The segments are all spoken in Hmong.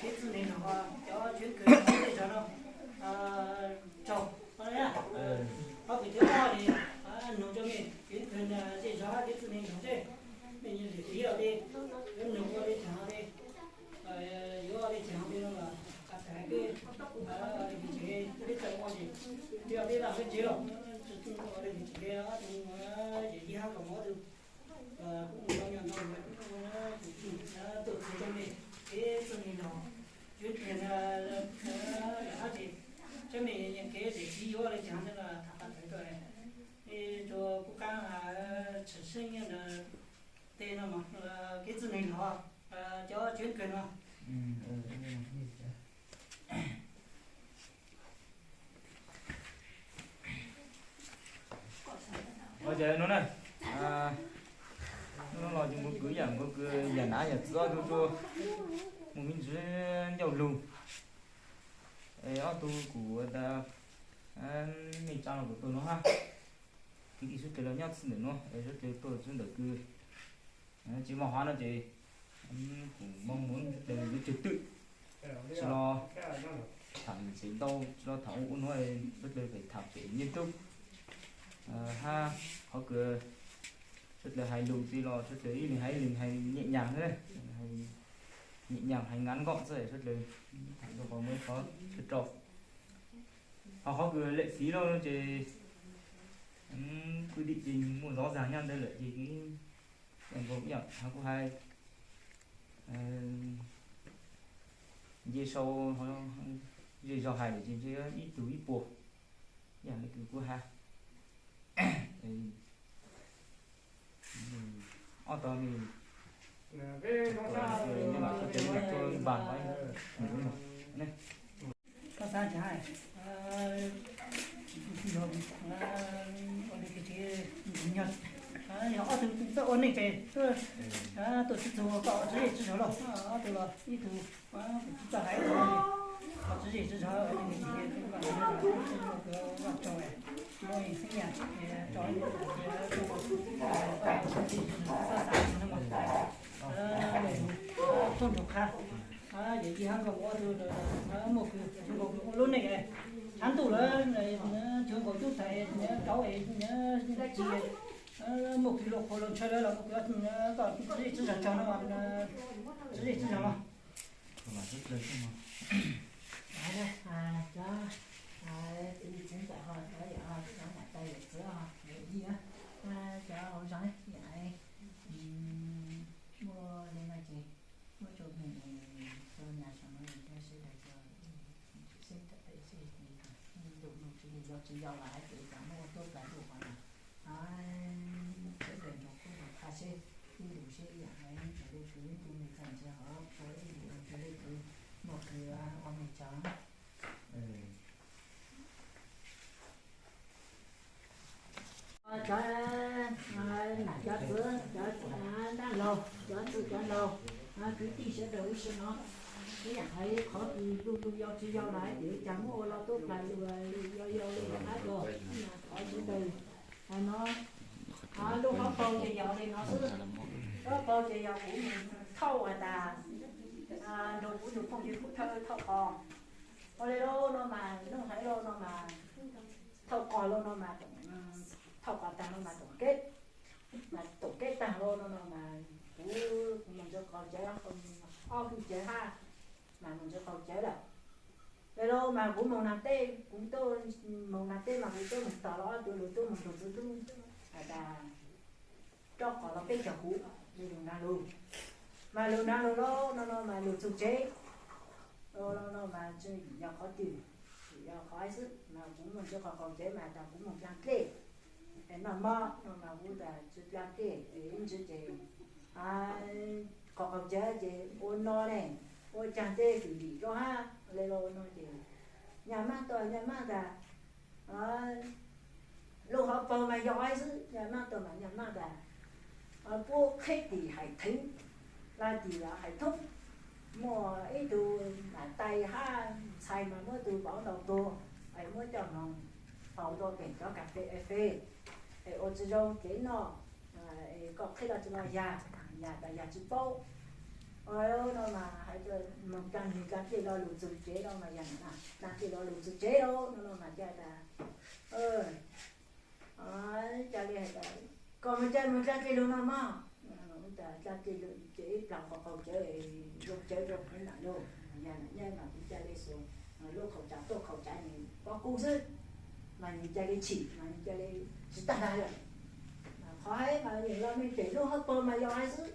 Kev txwj neeg no, cov tswv kws tej zog no, tsaug. Qhov kws thib ob ne, nug cov me tswv kws tej zog kev txwj neeg no, mej nyob li tias, yuav nug ua li cas li, yuav ua li cas li no los qab tag kis, tsev teb tawm ua ces, yog peb lam peb tsev los, ua li tsev, yawm yij hab kaum ob tug, kuv mus tau nyob ntau, kuv tuaj txug cov me kev txwj neeg no, tswv kws no, yog hab ces cov me kev tsev txiv yuav ua li cas no los tham qab tag kis, es rua kuv qaab tshwm seeb nyob ntawm tej no, kev txwj neeg no, cov tswv kws no. Ua cas no na, hnub no los ces kuv kwv yam, kuv kwv yam nav yam txiv ob tug rua mus me ntsis ncauj lug. Es ob tug kuv ua tas, mej tsaa los kuv tuaj no hab. Kwv tij suav dlawg los nyob txij ntawm nuav es suav dlawg tuaj txug ntawm kws, tsis moog hov no ces kuv moog mus suav dlawg yuav tswv twm, tsis los tham ntxeev ntau, tsis los tham ua ua nuav, suav dlawg pem tham pem YouTube hab qhov kws suav dlawg hais lug txij los suav dlawg ib leeg hais ib leeg hais nyem nyam, nyem nyam hais ngab nkoj xwb suav dlawg tham rua qhov muaj ib qhov tshuav rau. Ho qhov kws lawm txiv lawm ces kwv tij ces muaj zov zag nyob ntawd lawm ces nkaus ib yam kuv hais nce sau zej zog hais lawm ces ntshe ib tug ib puas, ib yam li kws kuv hais. Ob tog nws, nws mam tuaj cawv npag ne. Koj xav cas? Ua li kws tsev, yog ob tug txawj ua neej ces tuaj, tuaj txug koj ua tswv zej tswv zog lauj. Ob tug los ib tug, kuv tsis txawj hais, ua tswv zej tswv zog, muaj xeeb yam, tso, txhob xav no mas, tub nrug qha, yawm yij hab nkaus ob tug, muaj kws nkaus ua lub neej, tshav ntuj lawm, tsuav nkaus cub thaiv, kauv es ci, muaj kws luag qhuas luag ntshaw lawm los muaj kws, koj tswv zej tswv zog tsaug no, tswv zej tswv zog no. Cov, cov txiv ntxawm ho cov yawm, cov nam tais yawm txiv ho yawm yij, cov hauv zog, muaj li no ces muab rua mej, rua nas saum no, rua sawv daws cov, seb thaum peb seb ntuj nug tsis yog tsis yog los hais tias cas muab ua tuab plas ntuj qhov no, sawv daws nrug kub nrug qha seb ib lus seb ib yam, raws li kws ntuj nug txog ntshe hov ua ib lus raws li kws muaj kws ua mej tsaug. Cov nam cov txiv, cov dab laug, cov txwj cov laug, kwv tij sawv daws ub sawv no, ib yam hais qhov kws lug lug yau tsis yau los hais tias cas muab ua los tuab plas lug yau yau li qab dua, qhov sawv daws hais no, lub hauv paug ces yog li no xwb. Lub hauv paug ces yog kuv mus thauj has tas, nrug kuv tus phooj ywg Kub Thawj thauj qos. Ua li lauj no mas, nuj hais lauj no mas, thauj qos lauj no mas, thauj qos tag no mas toom keb, mas toom keb tag lauj no no mas, kuv mus ntsia qos cawv, ob hwj cawv hab, mas mus ntsia qos cawv lawm. Li lauj mas kuv moog nag teb, kuv tuaj moog nag teb mas kuv tuaj moog tog los ob tug lug tuaj moog lug txug tub has tas, rov qos los peb caug huv li lug nag lug. Mas lug nag lug lauj no no mas lug txug tsev, no no mas tsis yog qhov twg, yog qhov xwb mas kuv mus ntsia qos qaum cawv mas tas kuv mus dlaag dlej, es noj mov no mas kuv tas tsis dlaag dlej es ib ntsis ces qos qaum cawv ces ua no ne, ua caag tej fim lim rau hab li lauj no ces nyaj mab tau nyaj mab tas, lub hauv paug mas yog ib xwb, nyaj mab tau mas nyaj mab tas, puab qheb tim hais theev, laj tim hais thoob, muaj ib tug nam tais hab ntxhais mas muab tug vauv ntaus tuag, es muab coj moog faus rua pem cov kas fes es fes, es ua tsis zoo kev noj, es koj qheb los tsis los yag, yag tas yag tsis paub. No mas hais moog Dlaab tsi dlaab tsi lo lug txug tsev lawm mas yog na, dlaab tsi lo lug txug tsev lawm no mas ca tas, ca le has tas, koj mus ca mus dlaab tsi lug no mog. Dlaab tsi lug ces ib plag qhov qaug cawv, zoo cawv zoo qhov nam lug, yog nam nyob mas kuv ca le xus, lub qhaus tsav tuaj qhaus tsav nws pob kub xwb, mas nws ca le chim mas nws ca le tsis tag dag lawm. Qhov hais mas nws los me pem lub hauv paug mas yog hais xwb.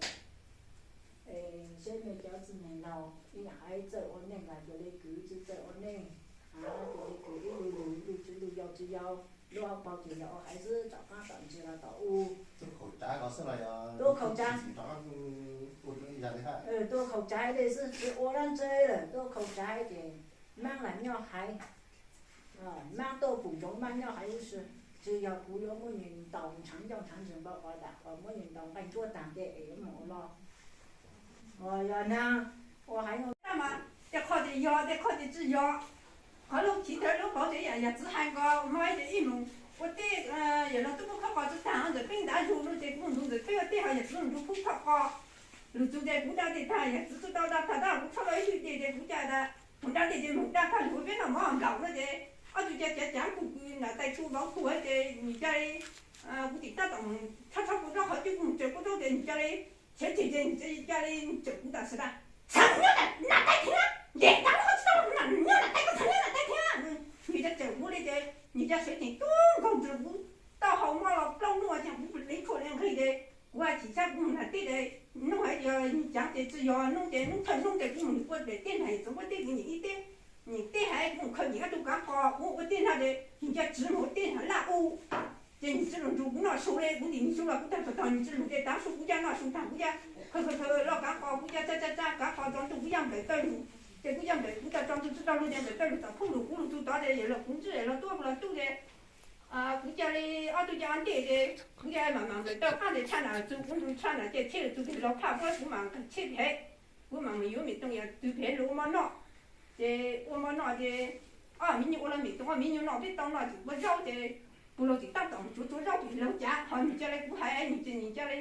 Saib mej cov txiv neej laug ib yam hais txawj ua neej los ca le kwv, tsis txawj ua neej, ca le kwv ib lub lug, lub tsis lug, yau tsis yau, lub hauv paug ces yog ua hais xwb, tom qaab tom ntsig los tom u. Tuaj khaus tsav, tuaj khaus tsav le xwb, tsis ua dlaab tsi lawm, tuaj khaus tsav ces maab lam nyob hais, maab tuaj pum ntsoov maab nyob hais lub si. Tsis yog kuv yuav muab nws ntaus ntshaav ncauj ntshaav ntswg npau qhov dam qhov muab nws ntaus nqaij ntsuab taag tes es yuav moog ua lug. Yog naag ua hais no mas tej qho ces yog, tej qho ces tsis yog. Qhov lub chiv thawv lub pauv ces yam yog txiv hais nkaus, moog ces ib moog ua teb, yog lug tub pub khawb qos tsi taag, ntawm peb ntav zug lug ces kuv moog ntxuv ntawm peb ua teb ho yog txiv lug nrug pub khawb qos. Lug txug ces kuv da tes taag, yog txiv tsi tau da taag, da kuv tshuab lug ib lwm tes ces kuv ca da, moog da tes ces moog da taag lug peb noj mov nkaus no ces ob tug ca cav cav kug kws nam tais tsu vauv tuag ces nws ca le, kuv tim tab tom moog tshab tshab kua zaub qhov twg kuv moog tsaws kua zaub ces nws ca le, tsheb tsheb ces nws ca le tsaws kuv tam sim tas, txhawm nyob nam tais thiab, ntes ntav lub qhov tsis tau, nyob nam tais, koj txhawm nyob nam tais thiab. Nws ca tsaws kuv le ces nws ca sawv tsees tuaj nkaug ntws kuv taub hau mog los plaub nub ces kuv le tshuaj le nqig ces kuv hais chim sab kuv moog nram teb ces nub hais tias nws caav ces tsis yog, nub ces nub thawj nub ces kuv moog nws ua daim teb nrag txoov ua teb kuv nyiam ib teb, nyiam teb hais kuv moog khaws nyiam ob tug kaav qos kuv ua teb nrag ces nws ca tsiv moog ua teb nrag laj u. Ces nws tsis lug nrug kuv noj su le, kuv ntim nws su los kuv tag tog tog nws tsis lug ces tav su kuv ca noj su tag kuv ca khaws khaws khaws loj kaav qos kuv ca tsa tsa tsa kaav qos tso ntuj kuv ca nplawm tawg lug. Ces kuv ca nplawm kuv tso tso ntuj tsis tau lug ces nplawm tawg lug tom phoob lug kuv lug txug tod ces yawg laug kuv ntxwb yawg laug tuab kuv los tub ces kuv ca le ob tug ca ntej ces kuv ca mam mam nplawm tawg qaab tes tshaj nam txug kuv ntug tshaj nam ces tsheb lug txug tes laug phaj puab kuv mam nqeg tsheb pem, kuv mam mus yuav mem tooj yog txug pem lug ua mov noj. Ces ua mov noj ces ob miv nyuj ua lug mem tooj ob miv nyuj noj peb tau noj ces ua zaub ces kuv laug tim tab tom tsuav tsuav zaub pem laug cav ho nws ca le kuv hais nws ces nws ca le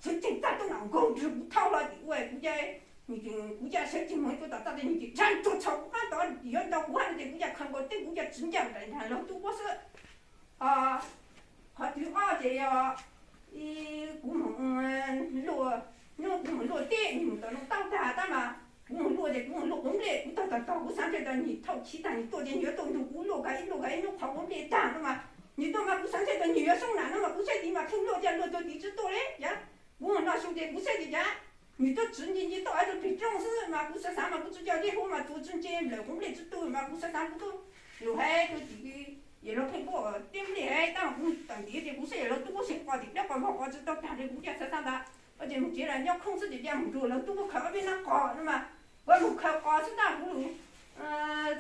sawv tsees txaj tuaj nkaug nrug kuv thaub hlo tim ua kuv ca, nws ces kuv ca sawv tsees moog tuaj tom txaj tes nws ces dlaag tsuag txhaum kuv qaab tod yuav ntaus kuv hab no ces kuv ca khaws nkaus teb kuv ca tsiv ncaj nraim nrag laug tub puab xwb. Qhov twg ob ces yog kuv moog luaj, nub kuv moog luaj teb nws moog tom noo taub tag tab mas kuv moog luaj ces kuv moog luaj quav nplej kuv tog tog tog kuv xaav ntshe tas nws thaum chiv tag nws tuaj ces nws yuav tuaj nrug kuv luaj kag ib luaj kag ib nub qhov quav nplej tag no mas nws tuaj mas kuv xaav ntshe tas nws yuav soob nam no mas kuv saib tiv mas kheej luaj ca luaj txug tiv tsi tuaj le cas. Kuv moog noj su ces kuv saib tiv cas nws tuaj tsiv nce nce toj ib tug peg roob xwb mas kuv xaav xaav mas kuv tsi coj zeb huv mas txuas tsi ntse nplawm quav nplej tsi tu mas kuv xaav xaav kuv tub lug hais rua tim yawg laug pheej puab teb nplej hais tab mas kuv tawm ntiv ces kuv saib yawg laug tub puab seev qos tim dlawb qos npog qos tsi tau tag li kuv ca xaav xaav tas ces moog tsev los nyob khooj xwb ces ca moog nrug laug tub puab khaws ob peb nab qos no mas kuv moog khaws qos xwb tab kuv lug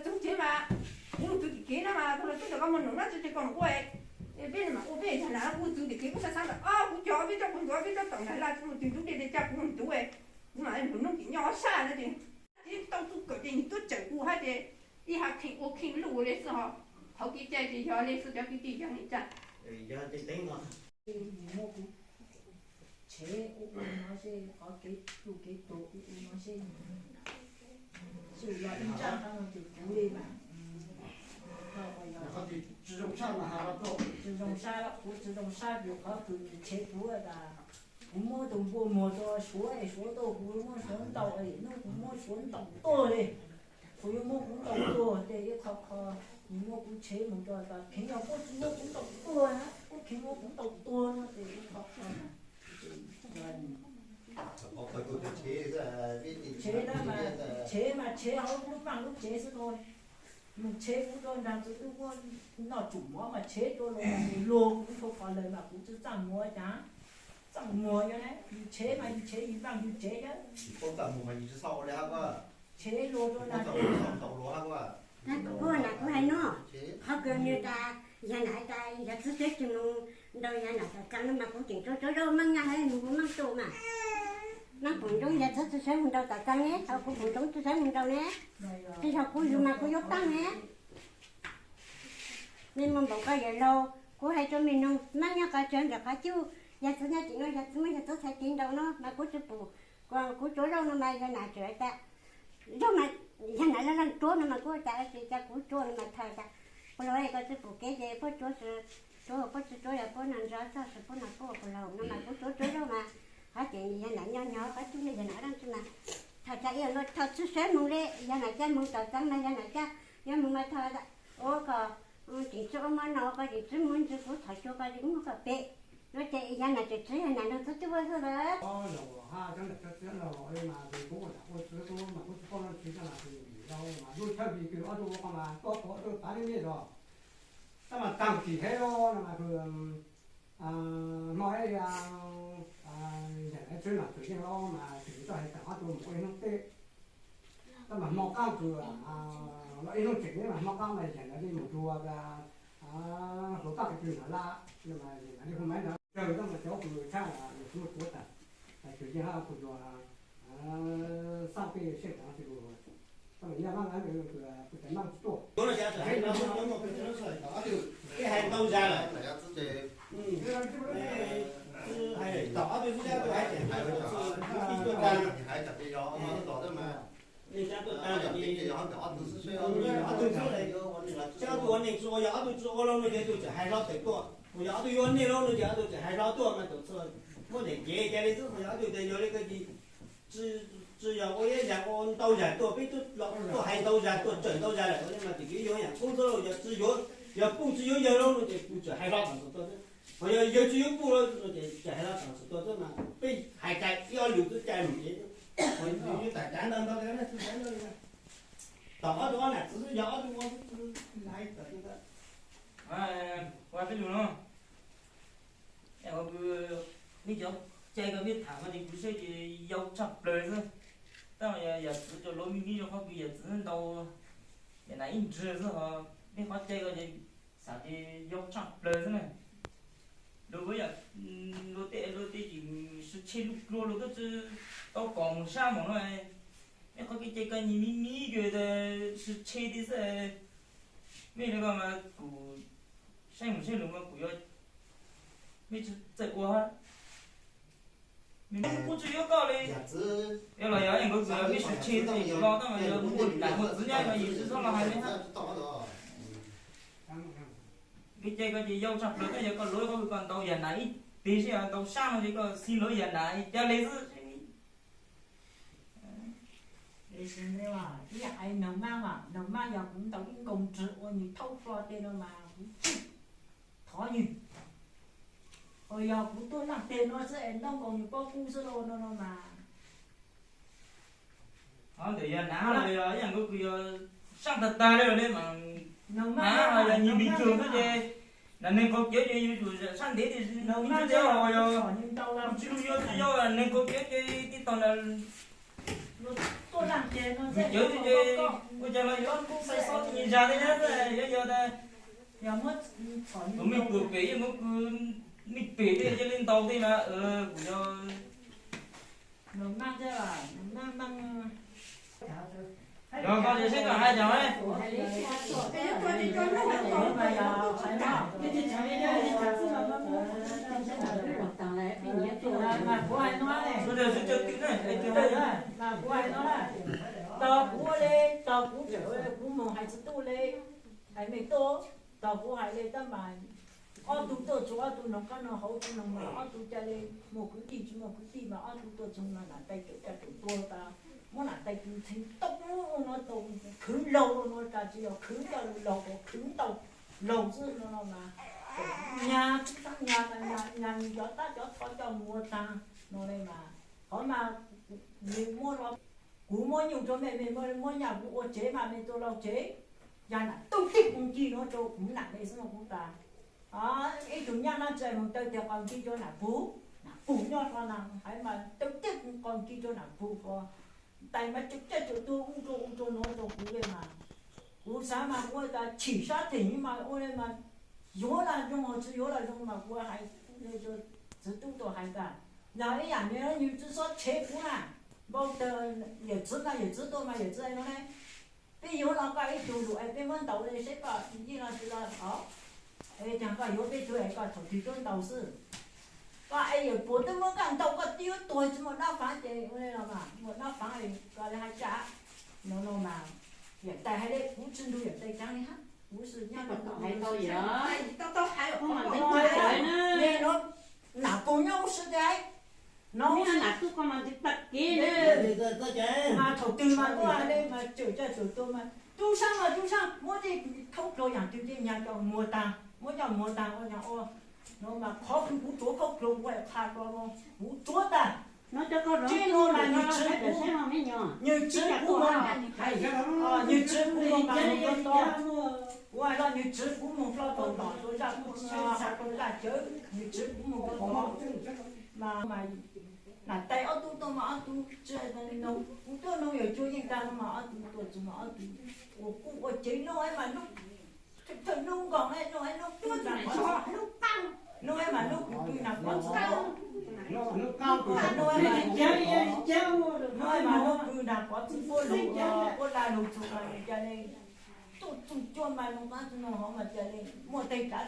txug tsev mas kuv lug txug tim kev no mas kuv lug tub tas koj moog num nab tsi ces koj moog ua peb mam ua peb yag nam kuv txug tim kev kuv xaav xaav tas ob kuv cog ob peb tsob kuv ntxuav ob peb tsob taum nag laj tsi moog tug ntub dej dej ca kuv moog ntuv kuv mam lug nub tim nyob ob sab no ces tau tub kawm ces nws tuaj cawm kuv hab ces ib hab kheej ua kheej luj le xwb ho. Qhov kev cai ces yog le xwb cov kwv tij yog le cas. Tshev ua ua no seb qhov kev tuj kev tuag ua ua no seb, seb los ib ntsaj qab no ces kuv li mas, tsis zoo sab, kuv tsis zoo sab vim qhov kws nws tshev kuv tas kuv muab tus npua muag rua suav es suav tuaj kuv muab suav ntaus es hnub kuv muab suav ntaus tuag li. Kuv yuav muab kuv ntaus tuag ces ib qho qho nws muab kuv tshev mus rua tas kheev yog kuj tsis muab kuv ntaus tuag na, kuj kheev muab kuv ntaus tuag no ces ib qho qho tshev, tshev mas tshev hauv lub vaaj lub tsev xwb no. Mus tshev kuv rua nraag txug ntuj kuj noj tsum mov mas tshev rua luag, luag kuv thaus qos lawm mas kuv tsi txaj muag cas. Txaj muag yog ne, yus tshev mas yus tshev yus vaaj yus tsev yawg. Tshev luag rua nraag txug ntuj. Kuv nam kuv hais no, qhov kws nws tas yog nam tas yog txiv tsev tsis mus ntaus yog nam tas tsav no mas kuv tseem tsuav tsuav zaub maab nyaj hab mus hu maab tu mas. Maab pum ntsoov yog txiv tsis sawv mus ntaus tas tsav ne, thaus kuv pum ntsoov tsis sawv mus ntaus ne, tsis yog kuv yug mas kuv yuav taab ne. Mej moog npaum koj yawm laug, kuv hais rua mej noog, maab nyob qhov tsawg ntawm qhov cub, yog txiv nyob tim no, yog txiv muaj yog txiv txhais tiv ntaus no mas kuv tsis pum, kuv tsuav zaub no mas yog nam tseem tas Yog mas, yog na leej leej tuab no mas kuv cas tsis cas kuv tuab no mas thaum cas, puas laug koj tsis pum kev ces puab tuab, tuab puab tsis tuab yog puab no ntsa txog tsis puab no puab puas laug no mas kuv tuab tuab zaug mas, hos ces yog na nyob nyob qhov tub ne yog na leej tsis mas, thaum cas ib yam no thaum tsis sawv moog li, yog na caj moog tom txeev mas yog na caj, yog moog mas thaum ua kom tseem tsis ua mov no koj tseem tsis muaj ntsis kuv thov xyuas koj tseem muab koj pem, no ces yog na tseem tsis yog na nrog txog tub ua xwb lawm. Los hab cov ntawm cov txiv los li mas kuv ua nam ua txiv kuv mas kuv tsis paub leej txiv coj mas kws vim yog mas lub thawj vim kws ob tug ua qhov mas tuaj qhov ob tug tav li nej los, tab mas tag tsis hev los no mas kws hmo ib yam na txwb no txwm yeej los mas tseem txoj hais tawm ob tug mus ua ib hnub teb, tab mas hmo qaab kws los ib hnub tseem teb mas hmo qaab mas yam na li mus dua hluas paj kws nrog laj no mas yam na li hu maiv ntawd raws tab mas cov kws tshaj los yog kuv tuav tag, tseem yeej hab kuv yuav xab peb seb tseem tab mas yog maj kws tas maj tsis tuaj. Hais ntau zag lawm, hais tom ob tug xwb, hais tias hais tuaj tag, hais tias yog tuaj tag lawm, ob tug xwb, ob tug ua neeg tsis ua, yog ob tug tsis ua los no ces ob tug tseem hais hlo pem tuaj, yog ob tug yuav neeg los no ces ob tug tseem hais hlo tuaj mas txhua muab daim kev ca li xwb, yog ob tug tias yog li koj cia tsis yog ua ib yam ua ntau zag tuaj, peb tuaj hais ntau zag tuaj, tsawm ntau zag lawm mas tseem yuav yam kub xwb lauj, yog tsis yuav, yog kuj tsis yuav yawg los no ces kuv tseem hais hlo tom txhua tuaj xwb, hos yog yawg tsis yuav kuj los no ces tseem hais hlo tom txhua tuaj xwb mas peb hais cai ib ob lus twb cai mus ces, hos yus tas cav ntau ntau li, tom ob tug ob nam txiv xwb yog ob tug ua xwb, hais tom txhua tuaj. Ua peb lus no, nej cov cai koj peb tham no ces kuv saib ces yau tshaj plaws xwb. Tab mas yog yam txwv cov lus me me zoo qhov kws yam txwv ntau, yam na ib nrwg xwb hos nej qhov cai ko ces xav tias yau tshaj plaws xwb na. Luag, luag tej, luag tej ces sib tshe lub plua luag twb tsis tau kom mus sab mom no. Nej qhov kev cai koj nyias me me kws sib tshe tiag xwb. Mej li ko mas kuv saib mus saib lus mas kuv yuav, mej tsis txawj ua, mej kuj tsis yuav koj li. Yog los yog nkawd kws mej sib tshe txij kuv los tab mas yog muaj nam muaj txiv nyob mas yus tsis txhob los hais li hab. Kev cai koj ces yau tshaj plaws, yog koj luav koj kws koj ntau yam na ib teg seb yog ntau sab no ces koj xib luav yam na ca le xwb. Ib yam hais Noog Mab mas, Noog Mab yog kuv ntaus ib nkoos nrwg ua nws thaub hlo tej no mas kuv thov nws. Uas yog kuv tuaj laaj teg no xwb es ntaus nkoos nws pob kub xwb lauj no no mas. Hov ntawm yog nav los yog ib yam nkaus kws yog sab tag tag li los ne mas, nav los yog nyias npis cuag xwb ces, nam neeg qaug cawv ces yus tsum sab ntev tiam sis nws tsis tau yog, kuv tsis lug yog tsis yog nam neeg qaug cawv ces tib tog na, npis cawv ces ua cas los yuav kuj xav xob nyias zag li na, yuav yog tas kuv mej puag pem yeej muab kuv mej pem tej cia li ntaus tej mas kuv yog Yog koj ces seb koj hais cas. Kuv hais no, tos kuv ua le, tos kuv, kuv moog hais txiv tub le, hais mej tub, tos kuv hais le tab mas ob tug tuaj txug ob tug noog qab no hauv tug noog mas ob tug ca le, muaj kwv tij tsis muaj kwv tij mas ob tug tuaj txug mas nam tais cam ca tus tuag tas, muab nam tais kws ntxhee tau no tau khwv laug no tas tsis yog khwv coj lug laug, khwv ntau laug xwb no no mas nyag, nyag, nyag nws cov tab cov tho coj mus ua taag no le mas qhov mas nws muab, kuv muab nyuj rua mej, mej muab nyaj kuv ua tsev mas mej txua laug tsev, yog nam tub teg koos ci no rua kuv nam le xwb no kuv tas. Ib tug nyaj nab tsi moog taw tias koos ci rua nam pug, nam pug nyob rua na hais mas taw teg koos ci rua nam pug ko, tais mas tseem caij tseem tuag ua rua ua rua no rua kuv le mas, kuv xav mas kuv tas chim sab theem mas ua le mas yuav lug zoo hos tsis yuav lug zoo mas kuv hais, txiv tub tuaj hais tas, yog ib yam nws tsi xob tshev kuv na, npau taws yawm txiv mas yawm txiv tuaj mas yawm txiv hais no ne, peb yuav lug koj ib tug lug es peb muab ntaus le seb koj yeej lug tsis lug os. Es caag koj yuav peb tug es koj thaum twg tuaj ntaus xwb. Koj es yawm puag twb muab koj ntaus koj twb yuav tuag tsis muaj dab faav ces ua le los mas muaj dab faav koj le hais tsam. No no mas, yawm tais hais li kuv tsis nrug yawm tais tsev li hab, kuv sim nyob rau tau hais tau yam, tau tau hais, kuv mam ntev kuv hais na. Nam puas nyob ua si tais no, nam tub koj mas ntev tag kev na. Mas thaum twg mas tuaj hais li mas tseem coj tseem tuaj mas tub saab mas tub saab muab tej khaub dluag yaam twg tej nyag coj muag taag, muab coj muag taag ua nyag ua. No mas qhov kws kuv tsuav khaub dluag ua qha ko no kuv tsuav taag. Teb no mas nwg txwv kuv, nwg txwv kuv, nwg txwv kuv moog hlo tau, kuv hais no nwg txwv kuv moog hlo tau tom tua zaj, tua zaj cawv, nwg txwv kuv moog tau tom mas, mas nam tais ob tug tuaj mas ob tug tsi, kuv tuaj noog yawm cuag yeej tag no mas ob tug tuaj txug mas ob tug ua kuj ua cev no mas nub, thawj nub nkoog nub nub tuaj nub, nub mas nub kws pw nam pov txwv, nub mas nub kws nam pov txwv puab lug, puab lug txug mas nws ca le tuaj txug cuag mas nub qab txug nub hov mas ca le muaj teg kav.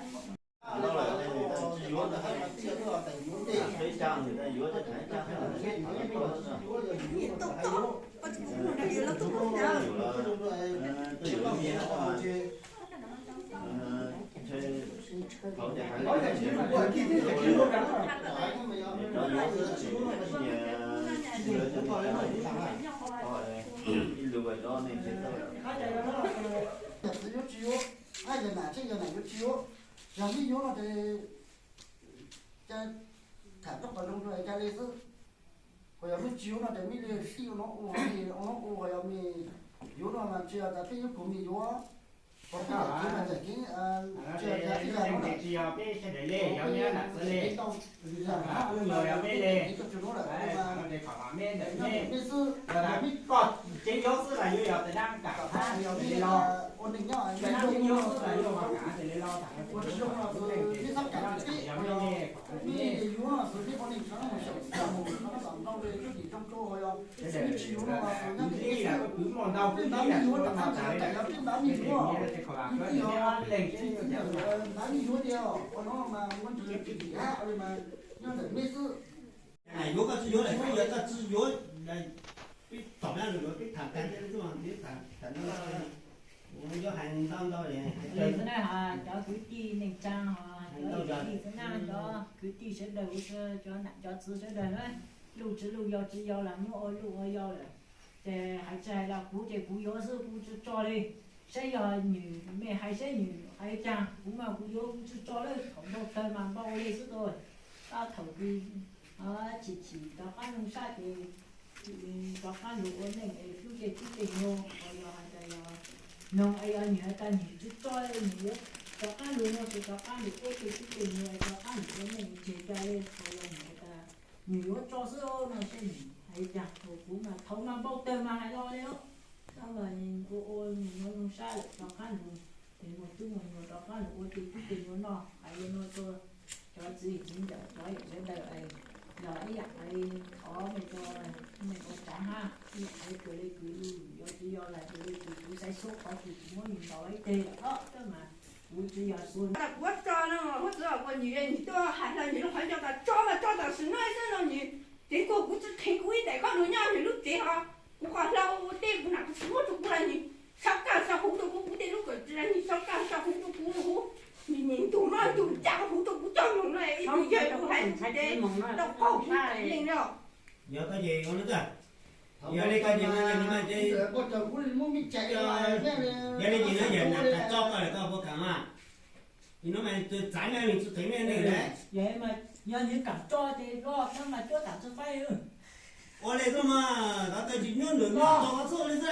Yawm txiv yuav tsis yuav, yawm nam tsev yawm nam yuav tsis yuav, yog mej yuav no ces ca tham nrog qhov zoo rau ca le xwb. Ho yog mej tsis yuav no ces mej le sib ua no ua, ua no ua, ho yog mej yuav no mas tsis yog tas peb yuav kuv mej yuav, ho peb yawm txiv mas yawm txiv, tsis yog tas peb yawm txiv, tsis yog peb sawv daws le, yog mej nam txiv le, yog mej le, mej xwb, mej yuav xwb los yuav yog tas dab kam, yog mej ua neej nyob, ua tsis zoo no xwb mej txhob kam peb, yog mej yuav no xwb peb ua neej tshaj mus xyaum txaj mus, txhob ntaus nrau le, txhob dim rooj rau, ho yog mej tsis yuav no xwb nyob tes peb xwb, peb ntav mej yuav rov qab ntawd, peb ntav mej yuav, kwv tij yog, kwv tij ntav mej yuav tias ua no mas muaj ntsis kwv tij hab li mas nyob ntawm mej xwb. Yuav koj tsis yuav lawm, yog koj tsis yuav, peb tom na, peb tham tag, peb tham, tham no, yuav hais ntau ntau li. Xwb na, cov kwv tij neej tsaa, cov kwv tij xwb na, cov kwv tij sawv daws, cov nam cov txwv sawv daws na, luj tsis luj, yau tsis yau los muab ua luj ua yau lawm. Ces hais tsis hais los kuv ces kuv yuav xwb, kuv tsis tso li. Saib yog nws, mej hais saib nws hais caag, kuv mas kuv yuav kuv tsis tso lawm, thaum npau taws mas npau li xwb tau. Tab thaum twg chim chim rov qab lug sab ces rov qab lug ua neej es hlub tej tub tej nyuag, ho yog hais tas yog noog es yog nws hais tas nws tsis tso li, nws yuav rov qab lug no ces rov qab lug ua tej tub tej nyuag, rov qab lug ua neej tseg ca le, ho yog nws hais tas nws yuav tso xwb no saib nws hais caag, kuv mas thaum mas npau taws mas hais lo li os. Tab mas ua ua nws no lug sab lawm rov qab lug, ces muaj tub muaj nyuag rov qab lug ua tej tub tej nyuag noj, hais li no rua cov txiv txiv ntawm cov yawm sawv daws, yog ib yaam hais thov mej, mej ua tsaav hab, ib yaam hais kawg le kws lug, yuav tsis yog lawm kawg le kws kuv xaiv xub qhov kws kuv muab nws ntaus ib teg lawm os, tab mas kuv tsis yog xua. Kuv tso no, huab txwv kuas nws, nws tuaj hais hlo nws lub qhov ncauj tas tso mas tso tam sim no xwb no nws, ces kuas kuv tsis qheev kuv ib daim koj lug nyob nws lub tsev ho, kuv qhov hlau ua teb kuv nam kuv tsis muab rua kuv los nws, sau kaj sau huv rua kuv, kuv tej lub kawm tsi los nws sau kaj sau huv rua kuv, nws ntug no ntug caj huv rua kuv coj lug no ib tug yawg kuv hais tsis tau qaug kuv tsev neeg li os. Yog koj ces ua no tag, yog li koj ces, yog li ces no yawm nam tso koj lawm koj puas kaam mas? Nim no mas txav na nws tsis qeev nej neeg lawm. Yog mas yog nws kaam tso ces los koj mas cuab tam tsi faib. Ua li xwb mas, koj tsis nyob nws nyob tso txuj li xwb.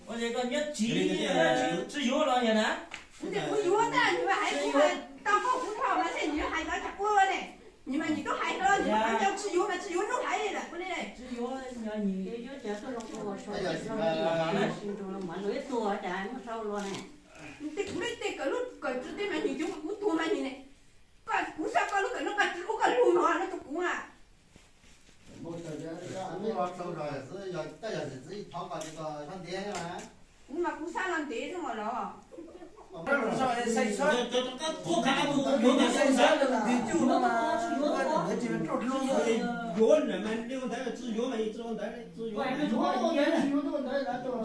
Ua li koj nyob tsis, tsis yuav los yog na. Kuv tias kuv yuav ntag, nws mas hais kuv mas tau qaug kuv dhau mas nws hais ntawd tsis quaj ne. Nws mas nws tub hais hlo, nws mas tsis yuav mas tsis yuav, nub hais li lawm ua li ne. Tsis yuav, kuv le tej kawm lub kawm tsi tej mas nws cov kuv tuag mas nws ne. Kuv xa koj lub kawm lub kawm tsi ua koj lug no no rua kuv mas. Kuv mas kuv xa los ntev xwb mas los. Yuav ntawm mas li ua ntawd tsis yuav, li ua ntawd tsis yuav mas tsis ua ntawd tsis yuav.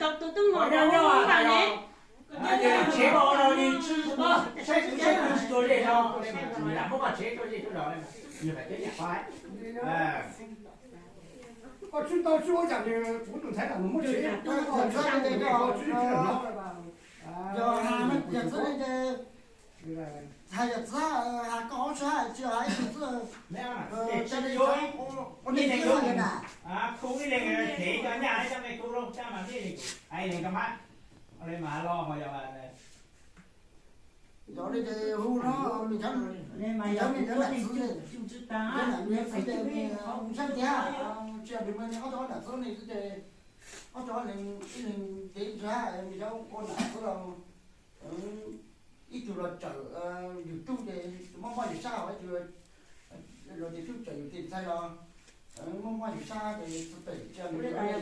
Tau tus tub nyob nyob no, tsev ko no li, saib tsis tau zej no, lam muab koj tsev tau zej tau zos, nws hais tias niam qhov, koj tsis tau tsis ua cas, kuv tus ntxhais lam muab tsev, koj tsis tau tsis tau no. Yog, yog txwv li ces hais yog txwv, hais koj hauv tsis hais tsis hais ib tug txwv, ua nej txwv na. Khu ib leeg thev cov nyaj coj nqe khu rau caj mas ib leeg, hais ib leeg rau mas, li mas los ho yog. Yog li ces hu no, nws cov, nws cov me nyuam lam txwv, cov lam me nyuam txwv ces nws saib tiag, tsis yog nws me ob tug lam txwv ne ces ob tug ib leeg, ib leeg ces nws cov ua lam txwv los ib tug los tsawm yus tug ces mob mob yus sab, ib tug los ces tub tsawm yus tus ntxhais los mob mob yus sab ces txwv pem tsis yog nws cov ua neej,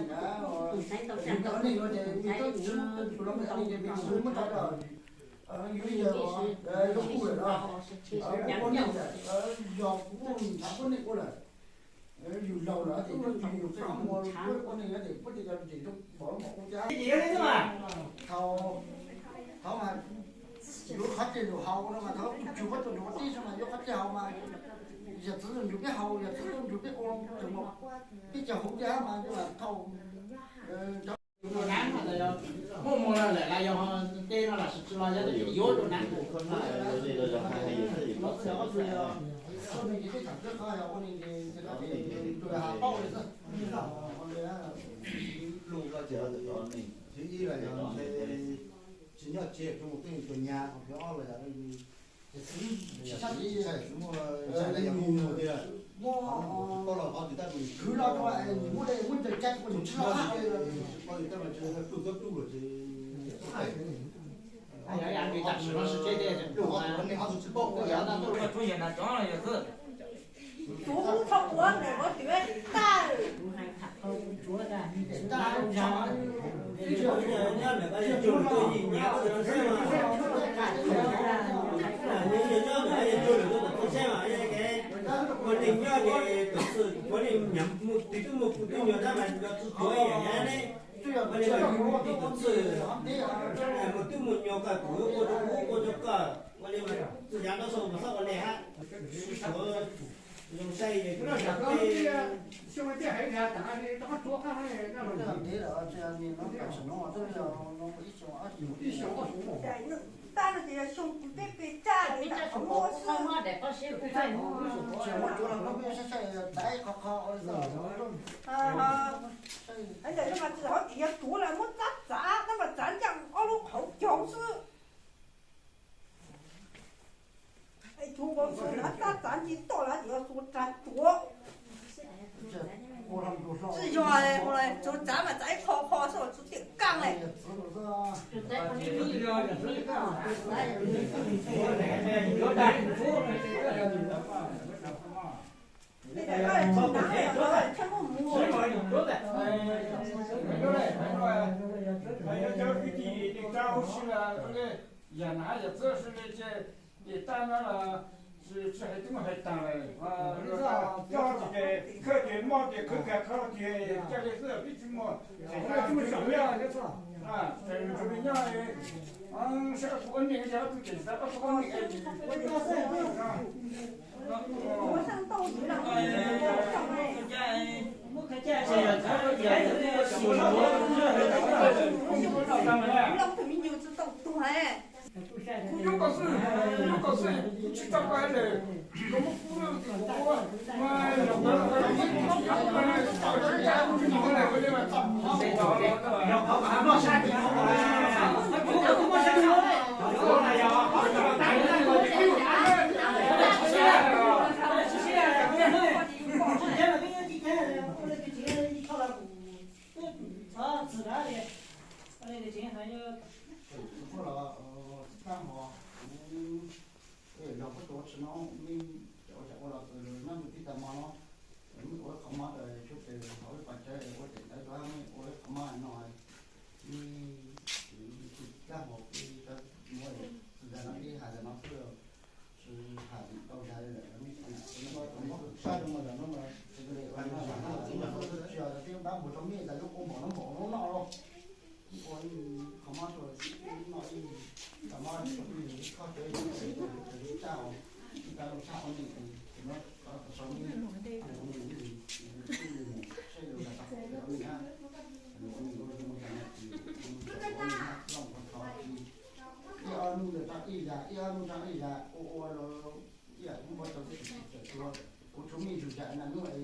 nws cov ua neej no ces me tub tswv tus los me ua neej ces me tub muab tso rau yus ib yawg lub kuj lawm no, kuv ua neej lawm, yog kuv tus ntxhais ua neej ua lawm. Yus laus lawm ces yus qhov muag ua neeg no ces puab tias yog ces zoo npaum no mas ua cas. Thaum, thaum mas yuav qhov ceg lus haus no mas thaum tsuas muab tus nruav tib xwb mas yuav qhov ceg haus mas yog txwv nrug peb haus, yog txwv nrug peb ua, tseem muaj peb cov hauv caj mas thaum muaj muag lawm lawm los yog tej no los sis tsis los yog yuav rau nab mus. Lus ko ces tsis nyob tsev rau mus tej tus nyab, qhov ob los yog tsis sab tsis muaj, muaj, muab khwv los rau muab cov cai ua tsis tau, pluj txob pluj lawm ces Kuv txhob ua ntawm ua twm tag. Ua neej nyob ces tus txwj puav leej nyav mus twg twb muaj kuv twb nyuag tab mas yog txwv tuav ib yam nyab ne. Ua li mas tus txwj mus twb mus nyuag kawg kuv ua rau kuv ua rau koj, ua li mas txwj yav no xwb mas txhob ua li hab. Zoo saib xyoo no ces yog xyoo kuv peb pes tsawg li ntawm qhov muag xwb. Ntawm no mas tsis hov tim yog tuav lawm muab txav txav no mas txav ncaaj ob lub qhauv caug xwb. Tsuav nkaus xuas nrad txav txav nti toj lawm ces yuav xuas rag tuav. Tsis yog, tsuav txav mas txav ib qho qho xwb tsuav tiam kaaj li. Yam nav yam txwv sawv daws ces, ces tab no los tsis hais twb muaj hais taag lawm, coj ces khawb ces mob ces khawb kag qhov ces ca le xwb peb tsis muaj, tsis muaj xyom nyob, nyob saib kuv ua neej, ob tug ces ob tug ua neej. Kuv nyob koj xwb, nyob koj xwb, kuv tsis tau koj lawm, koj muab kuv ua, Los koj tuav tsis no, nej cov ua cas ua los nyob mus tib tas mos no, Mob rau ib no ib, mob rau ib koj cov ib tug tshaj, ib tug tshaj ua neeg, tus no tov tau so ib, ua neeg ib, seb yus ua neeg na, ua neeg ua zoo ua cas na, ua neeg na, loj ua thov ib ob hnub rau ib yam, ib ob hnub rau ib yam, ua ua los ib yam kuv npau taws xwb, kuv tshuav me ntsis yam na hnub es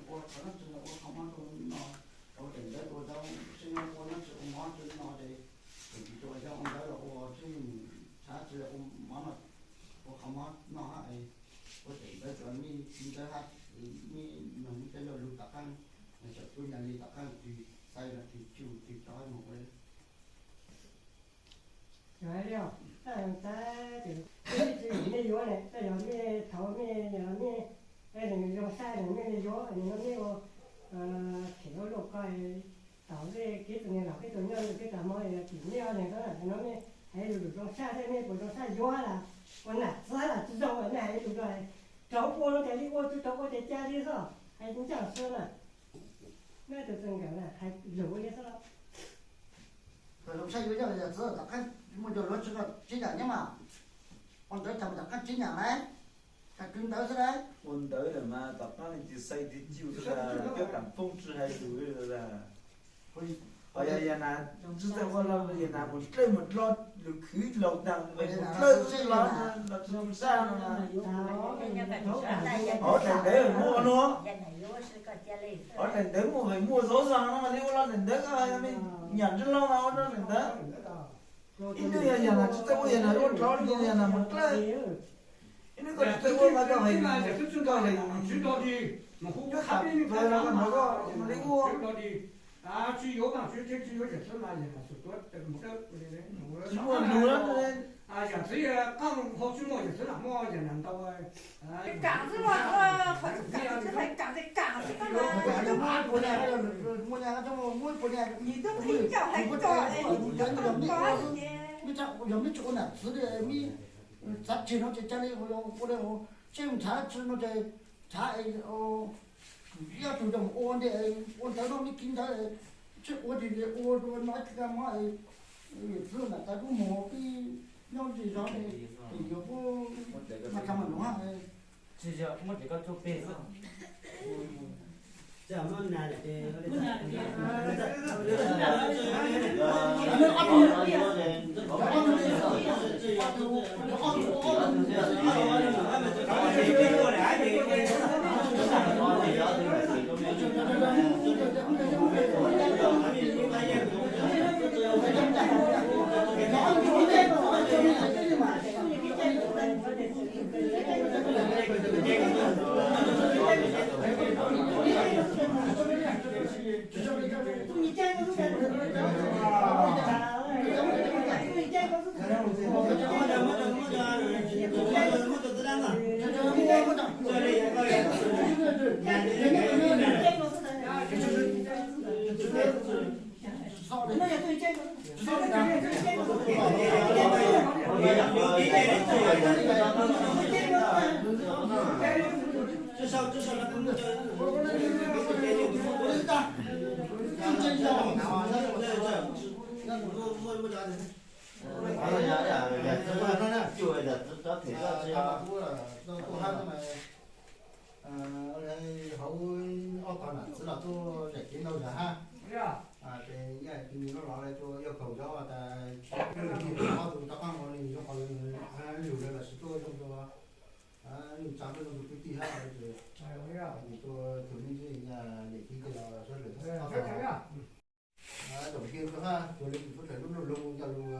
Ua qhov no tsis ua qhov mob rau no, rau daim ntawv rau rau seb nyob ua no tsis ua mob rau no ces, tus tsis ua yog ua ntawv los ua tsis mus txhav tsis ua mob no, ua qhov mob no hab, ua daim ntawv rau nej txiv ntawv hab, nej noog nej cov yau lug tom qab, xyom tuab nyaj li tom qab twg xaiv los twg cuj twg rov mus ua. Yog li os, tab sis nej yuav ne, tej zaum nej thaum nej, nej zoo sab ne nej yuav, nej ua them ua luaj ko, thaum nej kev txom nyem los peb tus nyob peb tau mob tim nej ob leeg xwb no, nej hais lus zoo sab thiab nej puas zoo sab yuav las, ua nam txiv las tsis zoo, nej hais lus rau ua no ces li ua, tsis rau ua ces ca li xwb, hais ncaj xwb na. Nej tus txawj nkawm na hais lus li xwb. Kom zoo sab yuav yog yam txwv tom qab muaj cov luag tsis koj tsib yam nyob mas, ua ntawv tag tom qab tsib yam lawm, tag kwv ntawv xwb lawm. Ua ntawv lawm mas tom qab tis xai tis ciu xwb, cov kam poob tsis hais lus li. Yog yam na, tsis txawj ua los yam na mus dlawb mus dlo, lus khwv laus tag mus dlawb los los tsis zoo sab no. Ob daim ntawv muaj no, ob daim ntawv muaj, muaj zov zog no li ua los daim ntawv ko nyam ntsis laus mas ua daim ntawv. Ib hnub yog yam na tsis txawj ua yam na ua dlawb li yam na mus dlawb. Ib hnub koj tsis txawj ua mas koj hais, koj hais, koj xam plaws los koj hnov koj li ua. Tsis yuav mas tsis yuav, tsis yuav yam txwv mas yam txwv mas tsis muaj lus lawm. Yam txwv qab hau tsis muaj yam txwv lam muaj yam nam ntau. Kam xwb los, qhov kam xwb hais kam ces kam xwb na. Muaj nyaj, muaj nyaj, muaj nyaj, yog meb tsis ua nam txwv li, meb txav tseg no ces ca li ua li, seb mus txhav tsi no ces txhav, ib ob tug coj mus ua ntej, ua ntawv no meb kiv ntawv, seb ua tsis ua rau no ib txhia mob, yam txwv nam txwv kuj mus pib nyob zej zog, yuav puab mas txha mas nuav. Hauv ob qhov nam txwv los tuaj zam kev ntau zog hab. Ces nyaj tus nus loj los tuaj yog kaum zog tas, ob tug rov qab ua li zoo qhov lug lawm los sis tuaj zoo rua nws tsa tuaj zoo rua kwv tij hab, nws tuaj tus me ntsis yam kev ces los sawv daws txhob xav. Zaum kiag rua hab, cuag li tus tub rhais lub lug lug coj lug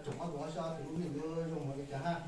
tsoom ob tug ob sab tus lub neej yuav zoo mov li cas hab.